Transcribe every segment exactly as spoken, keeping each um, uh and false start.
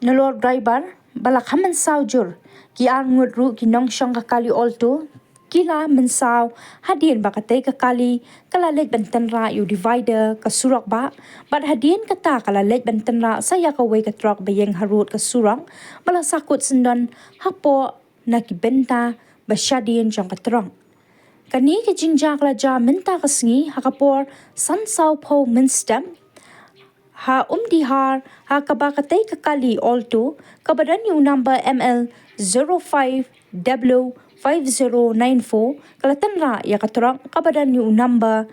Nalor driver ba la kham mynsaw jur, ki ar ngut ruh ki nongshong ka kali Alto ki la mynsaw hadien ba katei ka kali ka la leit ban tynrah ïa u divider ka surok bah, bad hadien kata ka la leit ban tynrah sa ïa kawei ka trok ba ïeng harud ka surok ba la sakut syndon hapoh na ki bynta ba shadien jong ka trok. Kane ka jingjia ka la jia mynta ka sngi ha ka por san saw phew mynstep ha Umdihar, ha kaba katei ka kali Alto kaba don ïa u number M L zero five W five zero nine four ka la tynrah ïa ka trok kaba don ïa u number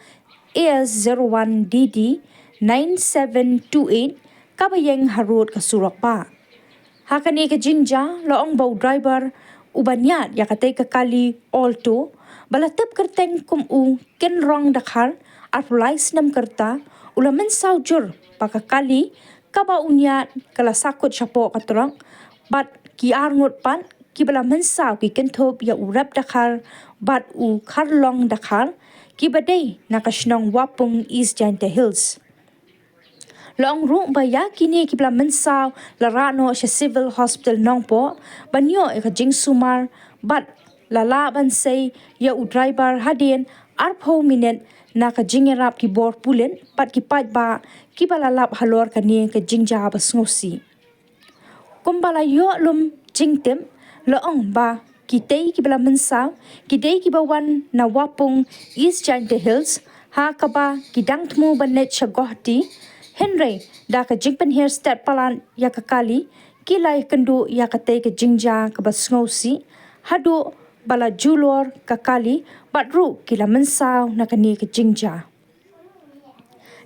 A S zero one D D nine seven two eight kaba ïeng harud ka surok bah. Ha kane ka jingjia la ong ba u driver uba ñiad ïa katei ka kali Alto ba la tip kyrteng kum u Kynrong Dkhar, arphew lai snem ka rta, u la mynsaw jur ba ka kali kaba u ñiad ka la sakut shapoh ka trok, bad ki ar ngut pat kiba la mynsaw ki kynthup ïa u Rep Dkhar bad u Kharlong Dkhar, kiba dei na ka shnong Wapung, East Jaintia Hills. La ong ruh ba ïa kine kiba la mynsaw la rah noh sha Civil Hospital Nongpoh ban ïoh ïa ka jingsumar, bad la lah ban sei ïa u driver hadien arphew minit na ka jingïarap ki bor pulit bad ki paidbah kiba la lap halor kane ka jingjia ba sngewsih. Kumba la ïoh lum jingtip, la ong ba kitei kiba la mynsaw ki dei kiba wan na Wapung, East Jaintia Hills, ha kaba ki dang thmu ban leit sha Guwahati, hynrei da ka jingpynhiar stet palat ïa ka kali ki la ïakynduh ïa katei ka jingjia kaba sngewsih haduh ba la julor ka kali, bad ruh ki la mynsaw na kane ka jingjia.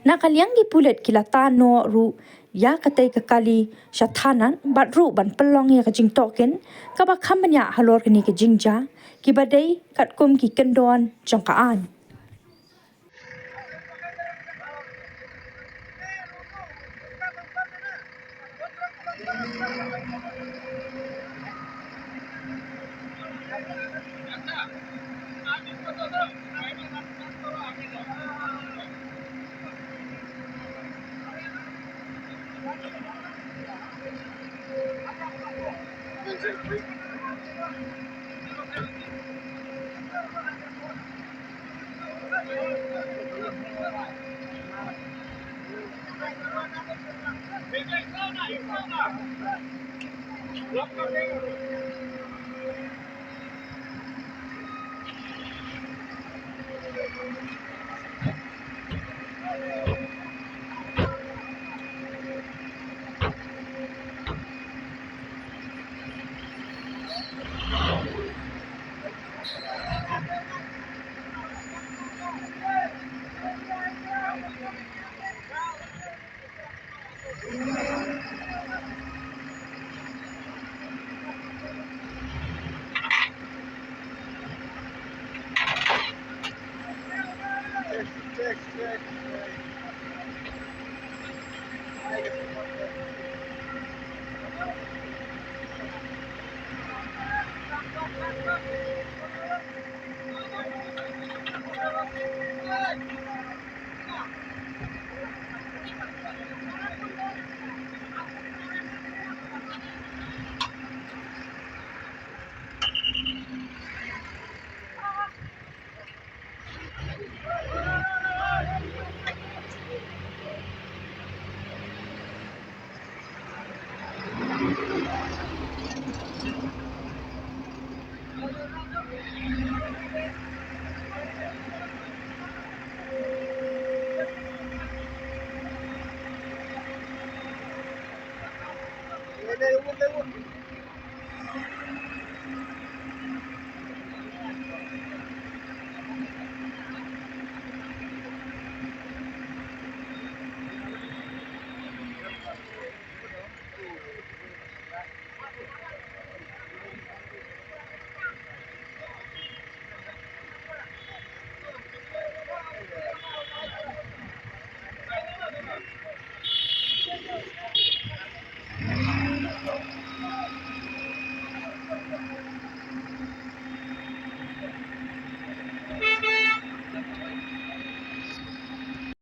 Na ka liang ki pulit ki la tan noh ruh ïa katei ka kali sha thanat bad ruh ban pynlong ïa ka jingtohkit kaba kham bniah halor kane ka jingjia, kiba dei katkum ki kyndon jong ka aiñ.